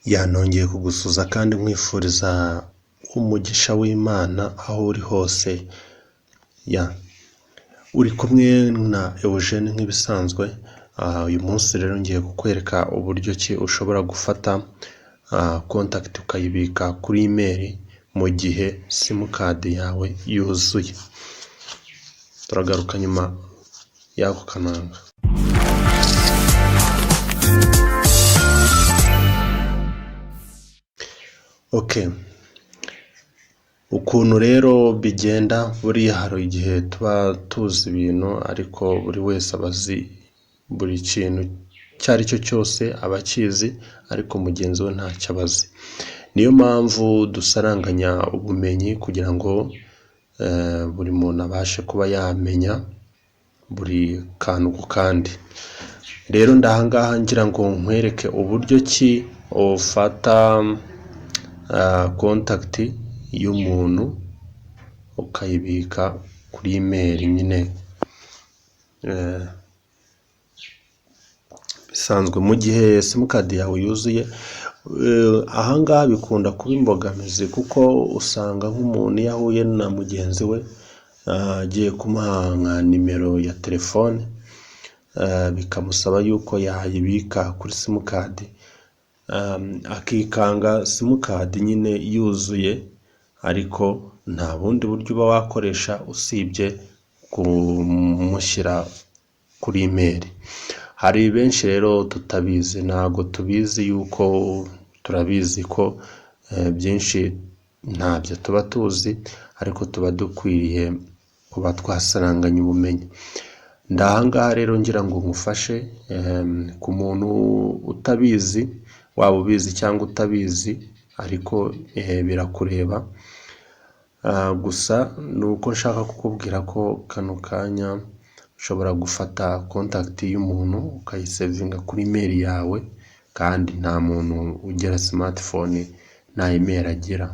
Nongeye kugusuhuza kandi nkwifuriza umugisha w'Imana aho uri hose, uri kumwe na Eugene nk'ibisanzwe. Uyu munsi rero ngiye kukwereka uburyo ki ushobora gufata contact ukayibika kuri email mu gihe simukadi yawe yuzuye. Turagaruka nyuma y'ako kananga. Okay. Ukuntu rero bigenda, buriya hari igihe tuba tuzi ibintu ariko buri wese aba azi buri kintu icyo ari cyo cyose aba akizi, ariko mugenzi we ntacyo aba azi. Niyo mpamvu dusaranganya ubumenyi kugira ngo buri muntu abashe kuba yamenya buri kantu ku kandi. Rero ndahangaha ngira ngo nkwereke uburyo ki ufata contact y'umuntu ukayibika kuri email nyine bisanzwe mu gihe simukadi yawe yuzuye. Ahangaha bikunda kuba imbogamizi kuko usanga nk'umuntu iyo ahuye na mugenzi we agiye kumuha nka nimero ya telefone, bikamusaba yuko yayibika kuri simukadi, akikanga simukadi nyine yuzuye, ariko nta bundi buryo uba wakoresha usibye kumushyira kuri email. Hari benshi rero tutabizi, ntabwo tubizi yuko turabizi ko byinshi ntabyo tuba tuzi, ariko tuba dukwiriye kuba twasaranganya ubumenyi. Ndahangaha rero ngira ngo ngufashe, ku muntu utabizi, waba ubizi cyangwa utabizi, ariko birakureba. Gusa ni uko nshaka kukubwira ko kano kanya ushobora gufata contact y'umuntu ukayisevinga kuri email yawe, kandi nta muntu ugira smartphone nta email agira.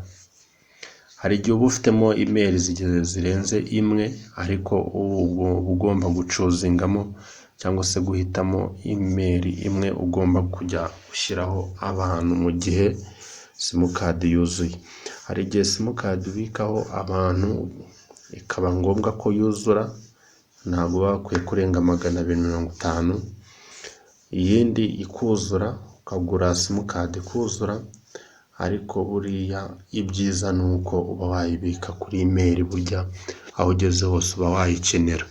Hari igihe uba ufitemo email zirenze imwe, ariko uba ugomba gucuzingamo cyangwa se guhitamo email imwe ugomba kujya ushyiraho abantu mu gihe simukadi yuzuye. Hari igihe simukadi ubikaho abantu ikaba ngombwa ko yuzura, ntabwo baba bakwiye kurenga 250, iyindi ikuzura ukagura simukadi ikuzura, ariko buriya ibyiza ni uko uba wayibika kuri email, burya aho ugeze hose uba wayikenera.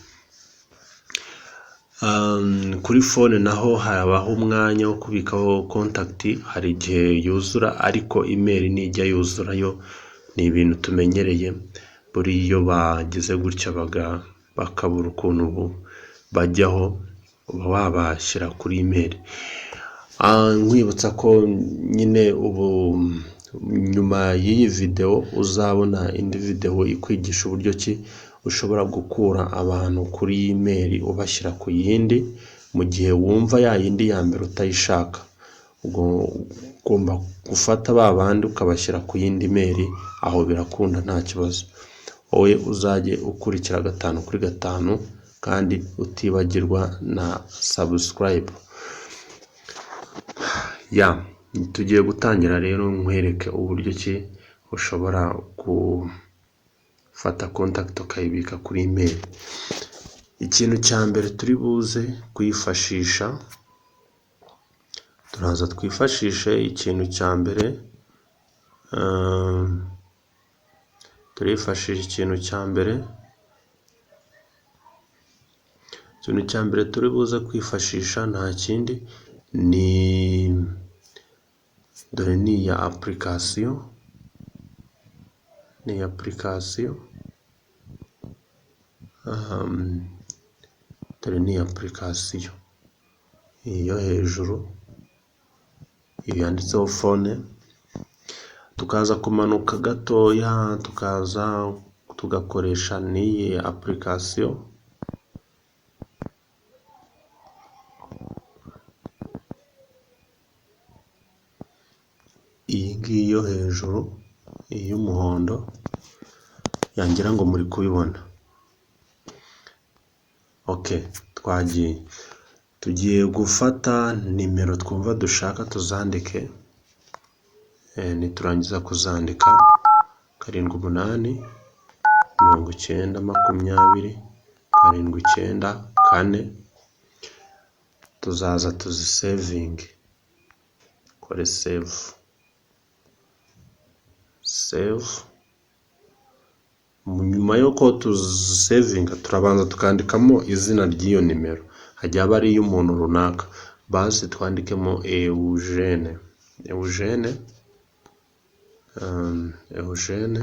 Kuri phone naho habaho umwanya wo kubikaho contact, hari igihe yuzura ariko email ntijya yuzura, yo ni ibintu tumenyereye, buriya iyo bagize gutya bakabura ukuntu bajyaho, uba wabashyira kuri email. Nkwibutsa ko nyine ubu nyuma y'iyi videwo uzabona indi videwo ikwigisha uburyo ki ushobora gukura abantu kuri email ubashyira ku yindi, mu gihe wumva ya yindi ya mbere utayishaka. Ugomba gufata ba bandi ukabashyira ku yindi email, aho birakunda nta kibazo. Wowe uzajye ukurikira 5 kuri 5 kandi utibagirwa na subscribe. Tugiye gutangira rero nkwereke uburyo ki ushobora gufata contact ukayibika kuri email. Ikintu cya mbere turi buze kwifashisha, turaza twifashishe ikintu cya mbere, turifashisha ikintu cya mbere, ikintu cya mbere turi buze kwifashisha nta kindi ni dore ni iya application, ni application, dore ni application iyo hejuru, iyo yanditseho phone, tukaza kumanuka gatoya tukaza tugakoresha n'iyi application, iyi ngiyi yo hejuru iy'umuhondo, ngira ngo muri kubibona. Okay, twagiye, tugiye gufata nimero twumva dushaka tuzandike. Niturangiza kuzandika 7, 8, 90, 20, 7, 9, 4, tuzaza tuzisavinge, kore save, save. Nyuma y'uko tuzisavinga, turabanza tukandikamo izina ry'iyo nimero, hajya aba ari iy'umuntu runaka. Basi twandikemo Eugene, Eugene, Eugene,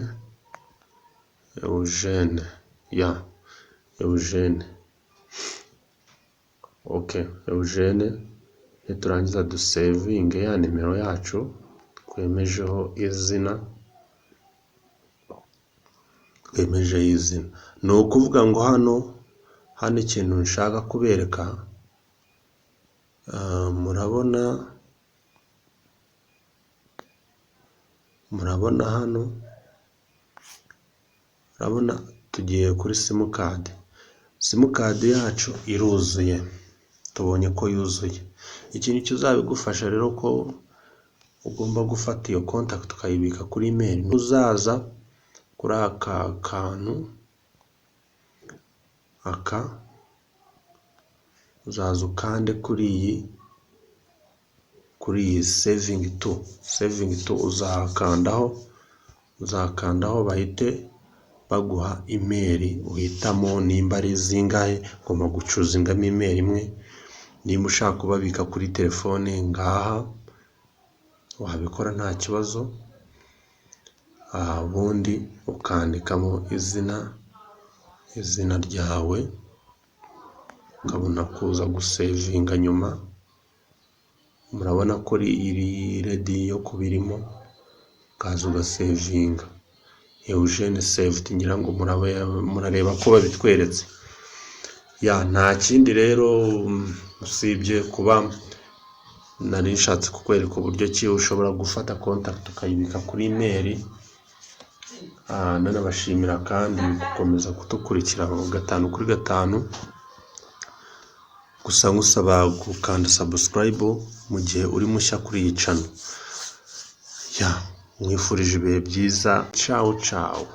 Eugene, ya Eugene. Okay, Eugene. Niturangiza dusavinge ya nimero yacu twemejeho izina, twemejeho izina. Ni ukuvuga ngo hano ikintu nshaka kubereka, murabona hano, urabona tugiye kuri simukadi, simukadi yacu iruzuye, tubonye ko yuzuye. Ikintu kizabigufasha rero ko ugomba gufata iyo contact ukayibika kuri email, uzaza kuri aka kantu aka, uzaza ukande kuri iyi saving to, saving to, uzakandaho, uzakandaho bahite baguha email uhitamo nimba ari zingahe, ugomba guchoosinga mo email imwe. Nimba ushaka kubabika kuri telefone, ngaha wabikora nta kibazo, ubundi ukandikamo izina ryawe, ukabona kuza gusavinga nyuma. Murabona ko iri ready yo kuba irimo, ukaza ugasavinga Eugene saved. Ngira ngo murareba ko babitweretse. Ya, nta kindi rero usibye kuba nari nshatse kukwereka uburyo ki ushobora gufata contact ukayibika kuri email. Nanabashimira kandi gukomeza kudukurikira gatanu kuri gatanu. Gusa nkusaba gukanda subscribe mu gihe uri mushya kuri iyi channel. Ya, nkwifurije ibihe byiza, ciao ciao.